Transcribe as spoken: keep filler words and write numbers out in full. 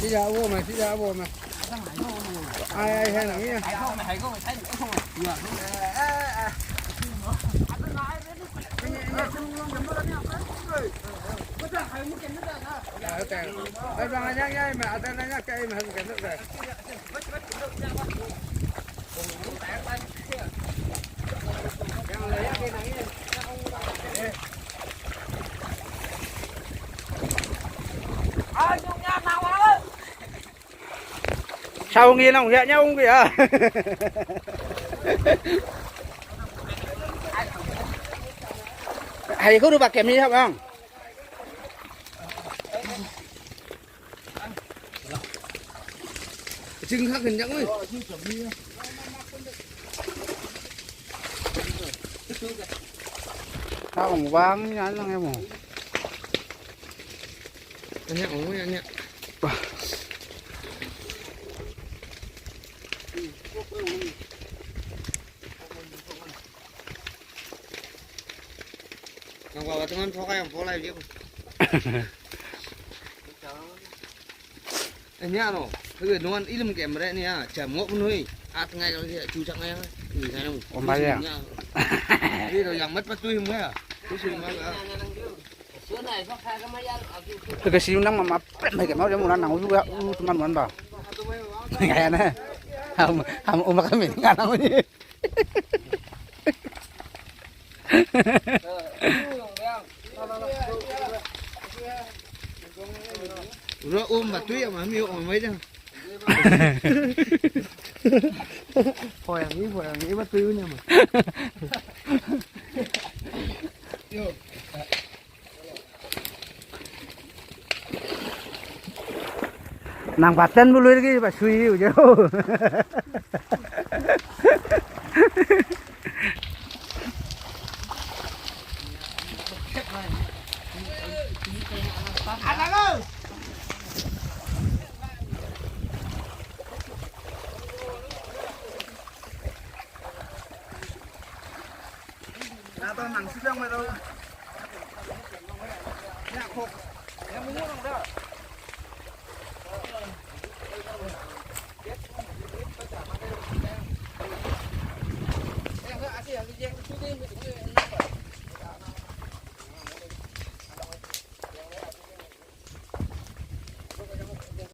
Sida abo ma, sida abo ma. Ai, ai, hai nang ya. Ai, bang, ai, ai, ma, ada nanya, ai, ma, bukan, bukan. Sao nghe nông hiện nhau không kìa. Hay có được bạc kèm đi không? Chừng khắc hình dáng ơi. Sao cũng vắng nhá, lăng em. Anh nhá, ủng hộ anh nhá. Nang bawa teman, pokoknya yang pola dia. Nya no, hege nuan ilim ke mere ni ya, jam ngok pun hui. At ngai kalau dia cucak ngai. Ni kan. Om bayar. Ni lo yang mat patui mo ya. Tu sih mah. Hege si nang mama pet hege mau dia mula nang juga, uh, teman muan ba. Ngai na. Ham, ham umak kami ngai nang ni. Ura um batu ya mami, um mai dang. Hoyang ni, hoyang ni batu ni mah. Nang paten bulu lagi, Pak Sui, jauh. Nah, tao nang sidang mai tao. Nya khok. Nya mungu nang da.